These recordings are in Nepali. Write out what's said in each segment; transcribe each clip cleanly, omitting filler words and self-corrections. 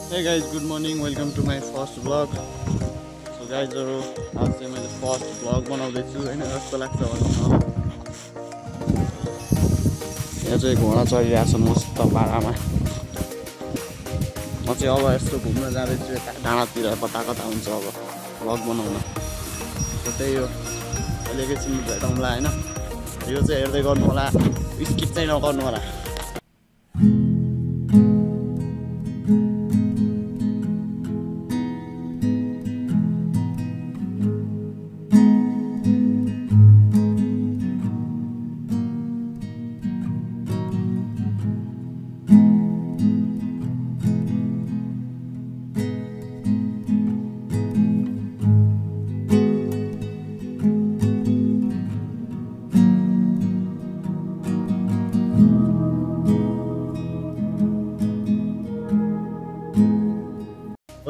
Hey guys, good morning. Welcome to my first vlog. So guys, आज चाहिँ मैले फर्स्ट भ्लग बनाउँदैछु हैन, कस्तो लाग्छ भन्नु न। यहाँ चाहिँ घोडा चढिरहेछ मस्त पारामा। म चाहिँ अब यस्तो घुम्न जाँदैछु यता डाँडातिर, कता कता हुन्छ अब भ्लग बनाउन। so त्यही हो, अहिले एकैछिन भेटौँला हैन। यो चाहिँ हेर्दै गर्नु होला, स्किप चाहिँ नगर्नु होला।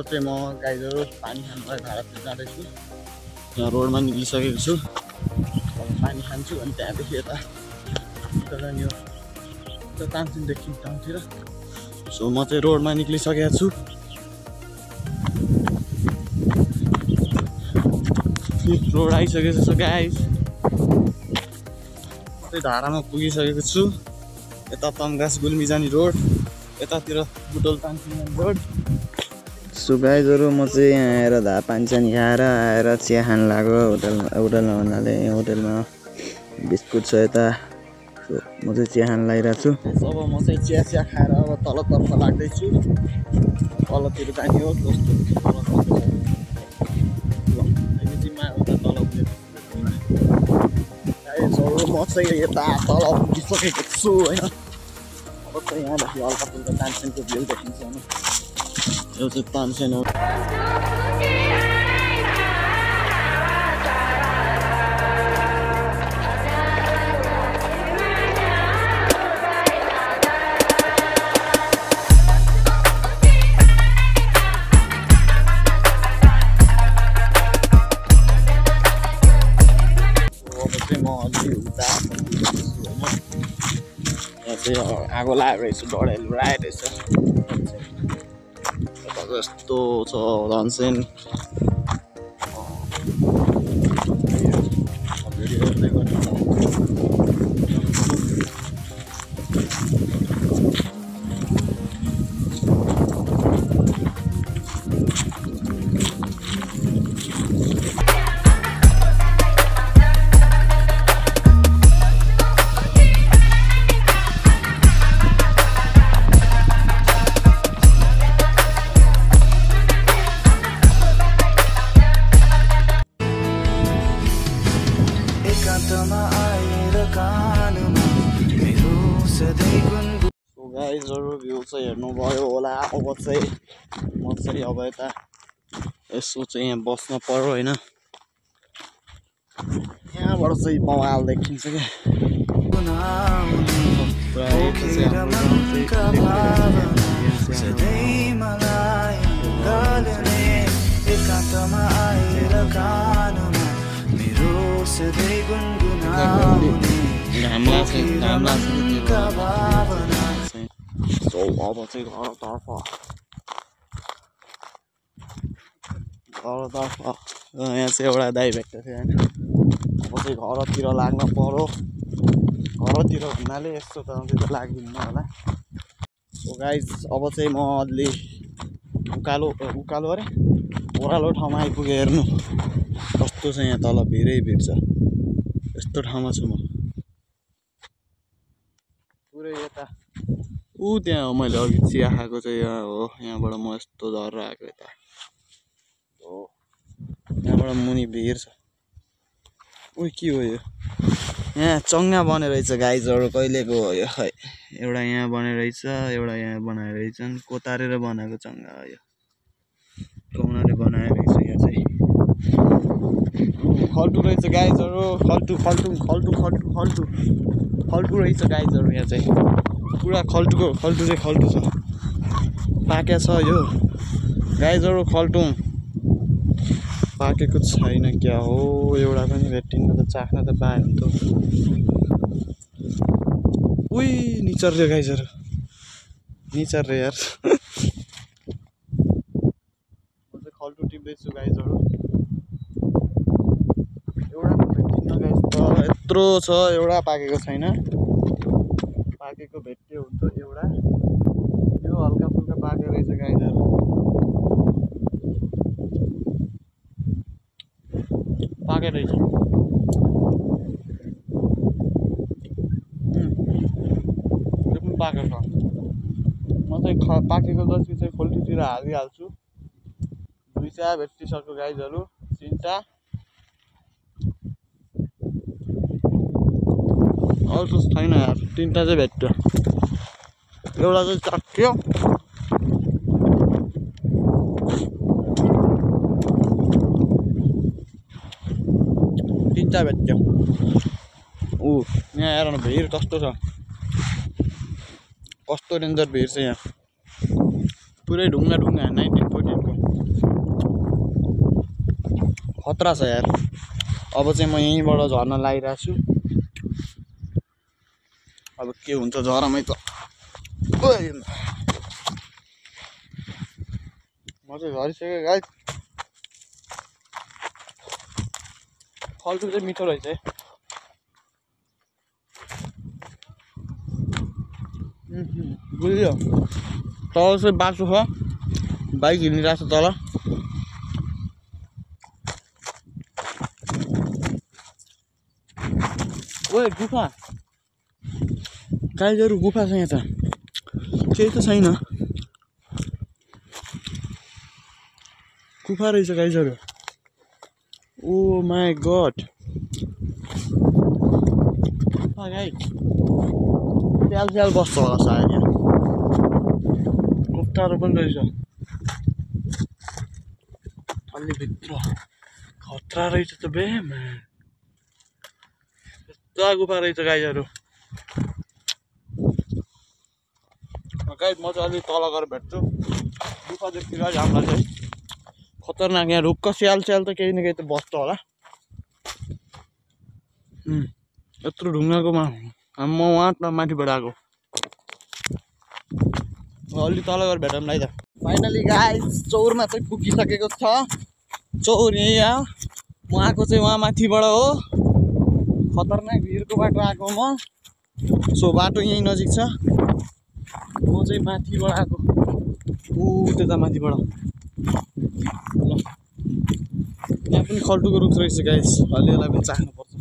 चाहिँ म गाईहरू पानी खानुलाई धारातिर जाँदैछु। यहाँ रोडमा निक्लिसकेको छु। अब पानी खान्छु अनि त्यहाँदेखि यता यो तानसिनदेखि टाउनतिर। सो म चाहिँ रोडमा निक्लिसकेको छु। रोड आइसकेको छ गाइस। चाहिँ धारामा पुगिसकेको छु। यता तमगास गुल्मी जाने रोड, यतातिर बुटोल तानसिन रोड। सो गाइजहरू म चाहिँ यहाँ आएर पानी सानी खाएर आएर चिया खान लाग्यो होटलमा भन्नाले होटलमा बिस्कुट छ यता। सो म चाहिँ चिया खान लागिरहेको छु। अब म चाहिँ चिया खाएर अब तलतर्फ लाग्दैछु। तलतिर जाने हो कस्तो म चाहिँ यता तल पुगिसकेको छु होइन। अब चाहिँ यहाँदेखि हल्का फुल्का तानसेनको भ्यू देखिन्छ होइन। यो चाहिँ तानसेन हो। आगो लागेको रहेछ, डढेलो राखेको रहेछ। यस्तो छ तानसेन। गाइजहरू भ्यू चाहिँ हेर्नुभयो होला। अब चाहिँ म चाहिँ अब यता यसो चाहिँ यहाँ बस्न पर्यो होइन। यहाँबाट चाहिँ बवाल देखिन्छ क्या। So अब चाहिँ घरतर्फ यहाँ चाहिँ एउटा दाइ भेट्दै थियो होइन। अब चाहिँ घरतिर लाग्न पर्यो। घरतिर भन्नाले यस्तो त लाग्दिन्न होला। सो गाइज अब चाहिँ म अलि उकालो अरे ओह्रालो ठाउँमा आइपुगेँ। हेर्नु कस्तो छ यहाँ तल, भिरै भिड छ। यस्तो ठाउँमा छु म पुरै यता। त्यहाँ हो मैले अघि चिया खाएको चाहिँ यहाँ हो। यहाँबाट म यस्तो झरेर आएको यता हो। यहाँबाट मुनि भिर छ। के हो यो? यहाँ चङ्गा बने रहेछ गाइजहरू। कहिलेको हो यो? खै एउटा यहाँ बने रहेछ, एउटा यहाँ बनाएर रहेछन्। कोतारेर बनाएको चङ्गा हो यो। कौनाले बनाएको रहेछ यहाँ चाहिँ। खल्टु रहेछ गाइजहरू। खल्टु रहेछ गाइजहरू। यहाँ चाहिँ पुरा खल्टु चाहिँ खल्टु छ। पाक्या छ यो गाइजहरू। खल्टु पाकेको छैन क्या हो। एउटा पनि भेटिन्न त, चाख्न त पाए हुन्थ्यो। उही निचर रे गाइजहरू, निचर रे यार। खल्टु टिप्दैछु गाइजहरू। एउटा भेट्टिन्न गाइज त यत्रो छ, एउटा पाकेको छैन। पाकेको भेट्यो हुन्छ एउटा, यो हल्का फुल्का पाकेको रहेछ गाइजहरू। पाके रहेछ, यो पनि पाकेको छ। म चाहिँ पाकेको जति चाहिँ खोल्टीतिर हालिहाल्छु। 2 भेटिसक्यो गाइजहरू, 3टा अरू त छैन यार, 3टा चाहिँ भेट्यो, एउटा चाहिँ चट्क्यो। तिनवटा भेट्यो। यहाँ हेर न भिड कस्तो छ, कस्तो डेन्जर भिड छ यहाँ, पुरै ढुङ्गा 1914 को खतरा छ यार। अब चाहिँ म यहीँबाट झर्न लागिरहेको छु, अब के हुन्छ झरमै त। म चाहिँ झरिसकेँ गाइस। खल्टु चाहिँ मिठो रहेछ है। बुझ्यो, तल चाहिँ बाटो छ, बाइक हिँडिरहेको छ तल। ओए गुफा गाइजहरू, गुफा छ यहाँ त, केही त छैन, गुफा रहेछ गाइजहरू। ओ माई गड, गुफा गाइज, स्याल बस्छ होला सायद यहाँ, कुफ्ताहरू पनि रहेछ अलि भित्र। खतरा रहेछ त बे, यस्तो गुफा रहेछ गाइजहरू। गाइज म चाहिँ अलि तल गएर भेट्छु, गुफा देख्छु गाइज हामीलाई चाहिँ खतरनाक। यहाँ रुखको स्याल त केही न केही त बस्छ होला। यत्रो ढुङ्गाको म वहाँ माथिबाट आएको, अलि तल गएर भेटौँला है त। फाइनली गाइज चौरमा चाहिँ पुगिसकेको छ, चौर यहीँ हो। म आएको चाहिँ वहाँ माथिबाट हो, खतरनाक भिरको बाटो आएको म। सो बाटो यहीँ नजिक छ, म चाहिँ माथिबाट आएको, त्यता माथिबाट। ल यहाँ पनि खल्टुको रुख रहेछ गाइस, अलि यसलाई पनि चाख्नुपर्छ।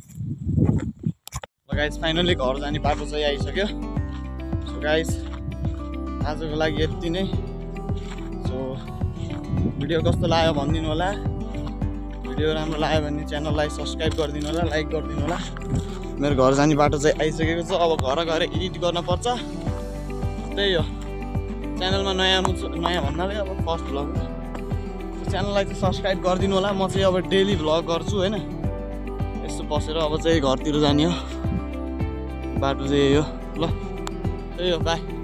ल गाइस फाइनली घर जाने बाटो चाहिँ आइसक्यो। सो गाइस आजको लागि यति नै। सो भिडियो कस्तो लाग्यो भनिदिनु होला, भिडियो राम्रो लाग्यो भने च्यानललाई सब्सक्राइब गरिदिनु होला, लाइक गरिदिनु होला। मेरो घर जाने बाटो चाहिँ आइसकेको छ, अब घर गएर एडिट गर्न पर्छ। त्यही हो, च्यानलमा नयाँ भन्नाले अब फर्स्ट भ्लग, च्यानललाई चाहिँ सब्सक्राइब गरिदिनु होला। म चाहिँ अब डेली भ्लग गर्छु होइन, यस्तो बसेर। अब चाहिँ घरतिर जाने हो, बाटो चाहिँ यही हो। ल त्यही हो, बाई।